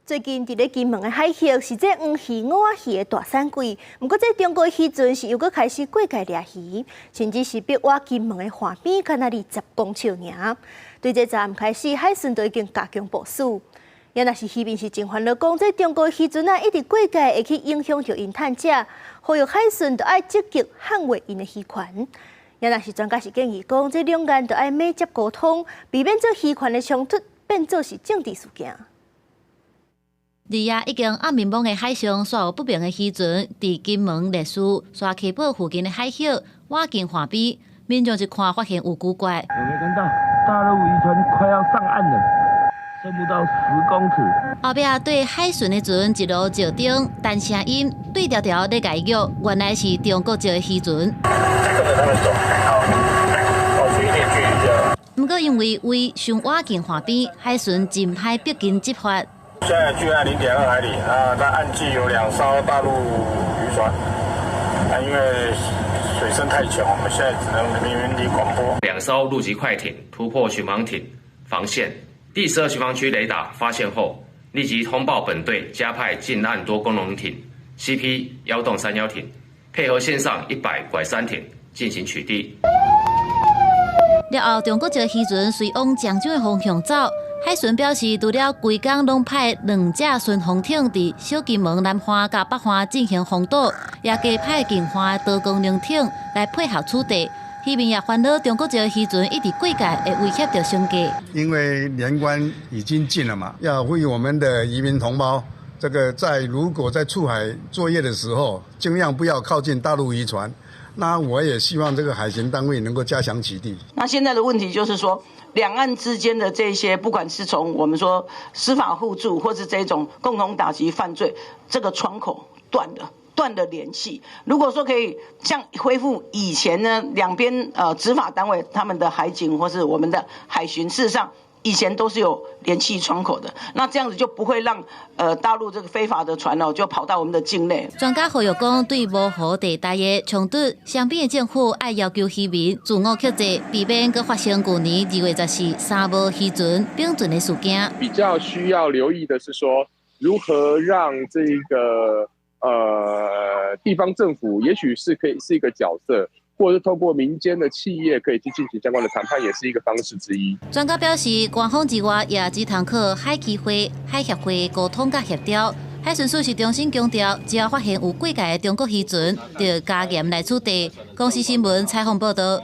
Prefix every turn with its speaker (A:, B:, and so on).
A: 最近佇咧金門的海域是這黃魚、吳仔魚的大產季，毋過這中國漁船是又閣開始過界掠魚，甚至是逼倚金門的岸邊，敢若20公尺爾。對這昨暗開始，海巡就已經加強部署。也若是漁民是真煩惱，講這中國漁船啊，一直過界會去影響著𪜶趁食，呼籲海巡著愛積極捍衛𪜶的漁權。也若是專家是建議講，這兩岸著愛密切溝通，避免這漁權的衝突變做是政治事件。
B: 佇夜已經暗暝暝的海上，煞有不明的漁船佇金門麗士沙溪堡附近的海域倚近岸邊，民眾一看發現有古怪。
C: 有沒有看到大陸漁船快要上岸了？深不到10公尺。
B: 後壁對海巡的船一路照燈，單聲音對條條咧共伊叫，原來是中國籍的漁船。
D: 跟著他們走，好，保持一點距離就。
B: 毋過因為位傷倚近岸邊，海巡真歹逼近執法。
D: 現在距岸0.2海里啊，那岸際有兩艘大陸漁船，啊，因為水深太淺，我們現在只能明明廣播。
E: 兩艘陸籍快艇突破巡防艇防線，第12巡防區雷達發現後，立即通報本隊加派近岸多功能艇 CP 1031艇，配合線上100-3艇進行取締。
B: 了後，中國籍漁船隨往漳州的方向走。海巡表示，除了規工攏派兩隻巡防艇佇小金門南岸佮北岸進行封堵，也加派近岸多功能艇來配合處置。漁民也煩惱中國籍漁船一直過界，會威脅著生計。
F: 因為年關已經近了嘛，要呼籲我們的漁民同胞，這個在如果在出海作業的時候，盡量不要靠近大陸漁船。那我也希望這個海巡單位能夠加強取締。
G: 那現在的問題就是說，兩岸之間的這些，不管是從我們說司法互助，或是這種共同打擊犯罪，這個窗口斷了，斷了聯繫。如果說可以像恢復以前呢，兩邊執法單位他們的海警或是我們的海巡，事實上以前都是有聯繫窗口的，那這樣子就不會讓大陸這個非法的船哦就跑到我們的境內。
B: 專家呼籲講，對模糊地帶的衝突，雙邊的政府愛要求漁民自我克制，避免閣發生舊年2月14三無漁船並存的事件。
H: 比較需要留意的是說，如何讓這個地方政府，也許是可以是一個角色，或者是透過民間的企業可以去進行相關的談判，也是一個方式之一。
B: 專家表示，官方之外也只通靠海基會、海協會溝通佮協調。海巡署是重新強調，只要發現有過界的中國漁船，就加嚴來處置。公視新聞採訪報導。